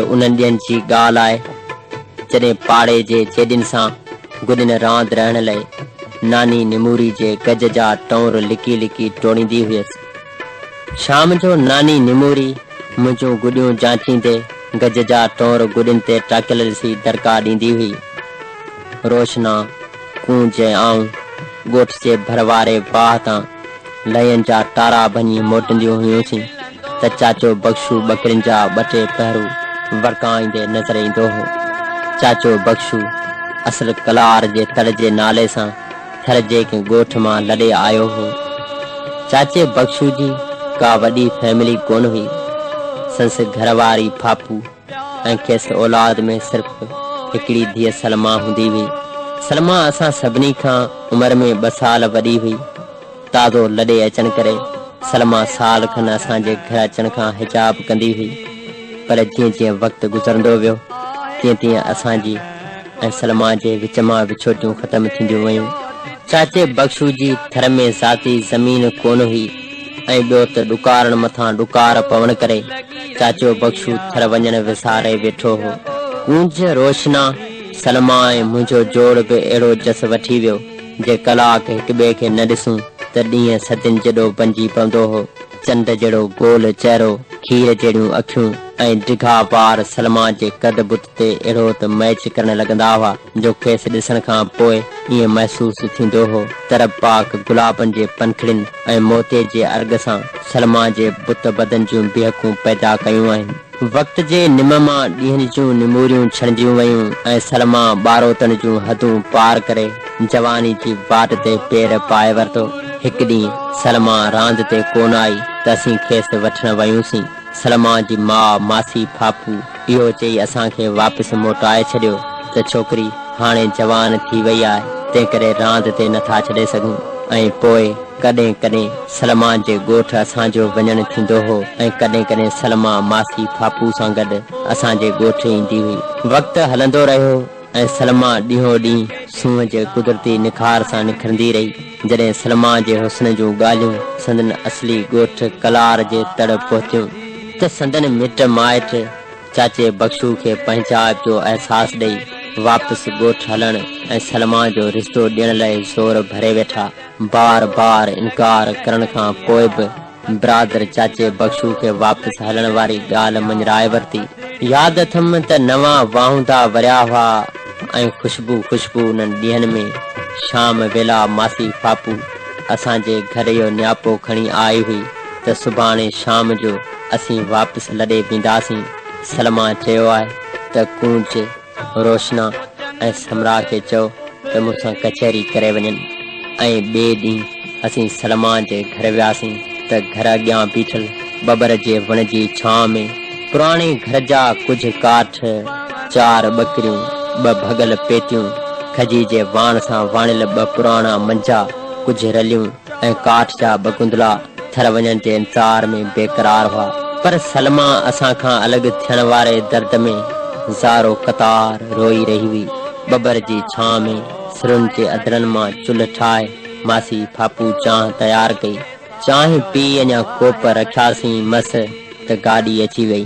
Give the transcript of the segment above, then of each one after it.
انهن ڏينهن جي ڳالهه آهي، جڏهن پاڙي جي چيڏين سان گڏين راند رهڻ لئه ناني نموري جي گج جا ٽئونر لڪي لڪي ٽوڙيندي هيس. شام جو ناني نموري منهنجون گڏيون جانچيندي گج جا ٽئونر گڏين تي ٽاڪيل ڏسي دڙڪا ڏيندي هئي. روشنا، ڪونج ۽ آئون ڳوٺ جي ڀر واري واهه تان لئين جا ٽارا ڀڃي موٽنديون هيونسين ته چاچو بخشو ٻڪرين جا ٻه ٽي پهرو ورڪائيندي نظر ايندو هو. چاچو بخشو اصل ڪلار جي تڙ جي نالي سان ٿر جي ڪنهن ڳوٺ مان لڏي آيو هو. چاچي بخشو جي ڪا وڏي فيملي ڪونه هئي. سندس گهر واري ڦاپو ۽ کيس اولاد ۾ صرف هڪڙي ڌيء سلميٰ هوندي هئي. سلميٰ اسان سڀني کان عمر ۾ ٻه سال وڏي هئي. تازو لڏي اچڻ ڪري سلميٰ سال کن اسان جي گهر اچڻ کان حجاب ڪندي هئي. پر جيئن جيئن وقت گذرندو ويو، تيئن تيئن اسان جي ۽ سلميٰ جي وچ مان وڇوٽيون ختم ٿينديون ويون. چاچي بخشو جي ٿر ۾ ذاتي زمين ڪونه هئي ۽ ٻيو ته ڏڪارن مٿان ڏڪار پوڻ ڪري چاچو بخشو ٿر وڃڻ وساري ويٺو هو. ڪونج، روشنا، سلميٰ ۽ منهنجو جوڙ به اهڙو جس وٺي ويو، جي ڪلاڪ هڪٻئي کي نه ڏسون ته ڏينهن صدين جيڏو بنجي پوندو هو. چنڊ جهڙو گول چهرو، کير جهڙيون اکيون ۽ ڊگها وار سلميٰ جي قد بت تي اهڙو ته مئچ ڪرڻ لڳندا هئا جو کيس ڏسڻ کان پوء ائين محسوس ٿيندو هو ته رب پاڪ گلابن جي پنکڙين ۽ موتي جي ارڳ سان سلميٰ جي بت بدن جون بيهڪون پيدا ڪيون آهن. وقت جي نم مان ڏينهن جون نموريون ڇڻجيون ويون ۽ سلميٰ ٻاروتڻ جون حدون پار ڪري جواني جي واٽ تي پير پائي ورتو. هڪ ڏينهن سلميٰ راند تي ڪونه آئي ته اسين کيس وٺڻ ويونسين. سلميٰ جي ماء ماسي ڦاپو اهو چئي اسان کي واپس موٽائي ڇڏيو ته ڇوڪري هاڻي جوان ٿي وئي آهي، تنهنڪري راند تي نٿا ڇڏي سگهون ۽ پوء ڪڏهن ڪڏهن سلميٰ جي ڳوٺ اسان جو وڃڻ ٿيندو هو ۽ ڪڏهن ڪڏهن سلميٰ ماسي ڦاپو سان گڏ اسان جي ڳوٺ ايندي هئي. وقت هلندو رهيو ۽ سلميٰ ڏينهون ڏينهن سونهن جي قدرتي نکار سان نکرندي رهي. جڏهن سلميٰ جي حسن جون ڳالهيون سندن اصلي ڳوٺ ڪلار جي تڙ پهتيون ته سندن مٽ مائٽ چاچي بخشو کي پنهنجائپ جو احساس ڏئي واپس ڳوٺ هلڻ ۽ سلميٰ جو رشتو ڏيڻ لئه زور ڀري ويٺا. بار بار انڪار ڪرڻ کان پوء به برادر چاچي بخشو کي واپس هلڻ واري ڳالهه مڃرائي ورتي. ياد اٿم ته نوان واهوندا وريا هئا ۽ خوشبو خوشبو انهن ڏينهن ۾ شام ويلا ماسي ڦاپو اسان جي گهر اهو نياپو کڻي آئي هئي ته سڀاڻي شام جو اسين واپس لڏي وينداسين. سلميٰ چيو آهي ته ڪونج روشنا ۽ سمرا کي چئو ته مون سان ڪچهري ڪري وڃن ۽ ٻئي ڏينهن اسين سلمان جي گهر وياسين ته گهر اڳيان بيٺل ٻٻر جي وڻ جي ڇانء ۾ پراڻي گهر جا ڪجهه ڪاٺ، چار ٻڪريون، ٻه ڀڳل پيتيون، کجي جي واڻ سان واڻيل ٻه پراڻا منجا، ڪجهه رليون ۽ ڪاٺ جا ٻه گندلا ٿر وڃڻ جي انتظار ۾ بيقرار هئا. پر سلميٰ اسان کان الڳ ٿيڻ واري درد ۾ زار و قطار روئي رهي هئي. ٻٻر جي ڇانء ۾ سرن جي ادڙن مان چلهه ٺاهي ماسي ڦاپو چانهه تيار ڪئي. چانهه پي اڃا ڪوپ رکياسين مس ته گاڏي اچي وئي.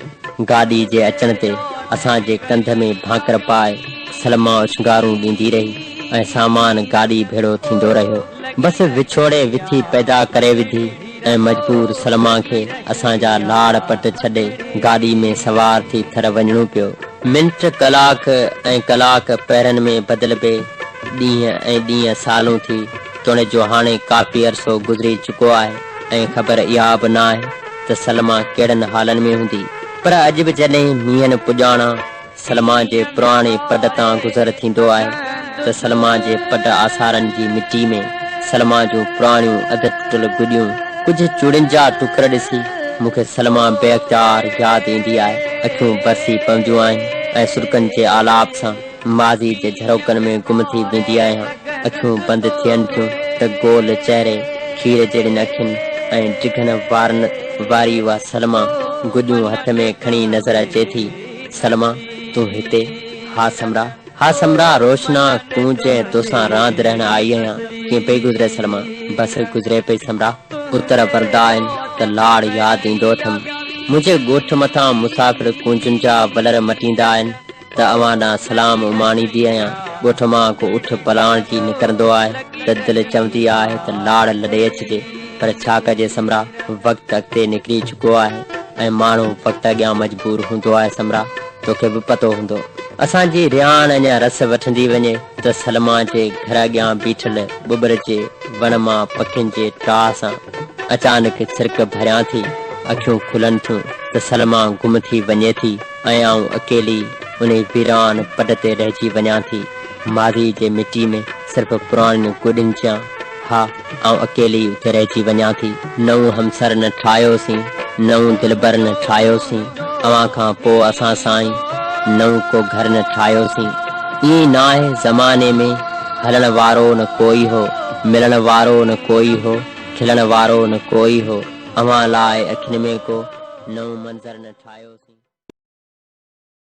گاڏي جي اچڻ تي اسان جي ڪنڌ ۾ ڀاڪر پائي سلميٰ اڇنگارون ڏيندي رهي ۽ سامان گاڏي ڀيڙو ٿيندو رهيو. بس وڇوڙي وٿي پيدا ڪري وڌي ۽ مجبور سلميٰ کي اسان جا لاڙ پٽ ڇڏي گاڏي ۾ سوار ٿي ٿر وڃڻو پيو. منٽ ڪلاڪ ۽ ڪلاڪ پهرن ۾ بدلبي ڏينهن ۽ ڏينهن سالون ٿي توڻي جو هاڻي ڪافي عرصو گذري چڪو آهي ۽ خبر اها به ناهي ته سلميٰ ڪهڙن حالن ۾ هوندي پر اڄ به جڏهن مينهن پڄاڻان سلميٰ جي پراڻي پڊ تان گذر ٿيندو آهي ته سلميٰ جي پڊ آثارن جي مٽي ۾ سلميٰ جون پراڻيون اڌ ٽٽل گڏيون، ڪجهه چوڙين جا ٽڪر ڏسي مون کي سلميٰ بي اختيار ياد ايندي آهي. اکيون برسي پونديون آهن ۽ سڏڪن جي آلاپ سان ماضي جي جهروڪن ۾ گم ٿي ويندي آهيان. اکيون بند ٿين ٿيون ته گول چهري، کير جهڙين اکين ۽ ڊگهن وارن واري اها سلميٰ گڏيون هٿ ۾ کڻي نظر اچي ٿي. سلميٰ، تون هتي؟ ها سمرا! ها سمرا، روشنا، ڪونج ۽ توسان راند رهڻ آئي آهيان. ڪيئن پئي گذري سلميٰ؟ بس گذري پئي سمرا. اتر ورندا آهن ته لاڙ ياد ايندو اٿم. منهنجي ڳوٺ مٿان مسافر ڪونجن جا ولر مٽيندا آهن ته اوهان ڏانهن سلام اماڻيندي آهيان. ڳوٺ مان ڪو اٺ پلاڻجي نڪرندو آهي ته دل چوندي آهي ته لاڙ لڏي اچجي پر ڇا ڪجي سمرا وقت اڳتي نڪري چڪو آهي ۽ ماڻهو وقت اڳيان مجبور هوندو آهي سمرا توکي به پتو هوندو. اسان جي ريان اڃا رس وٺندي وڃي ته سلمان جي گهر اڳيان بيٺل ٻٻر جي وڻ مان پکين جي ٽاهه سان اچانڪ ڇرڪ ڀريان ٿي، اکيون کلن ٿيون ته سلمان گم ٿي وڃي ٿي ۽ آئون اڪيلي انهي ويران پڊ تي رهجي وڃان ٿي. ماضيء جي مٽي ۾ صرف پراڻين گڏين جيان، ها، آئون اڪيلي اتي رهجي وڃان ٿي. نئون همسر نه ٺاهيوسين، نئون دلبر نه ٺاهيوسين، اوهان کان پوء اسان سائين، نئون ڪو گهر نه ٺاهيوسين. ائين ناهي زماني ۾، هلڻ وارو نه ڪوئي هو، ملڻ وارو نه ڪوئي هو، کلڻ وارو نه ڪوئي هو، اوهان لاء اکين ۾ ڪو نئون منظر نه ٺاهيوسين.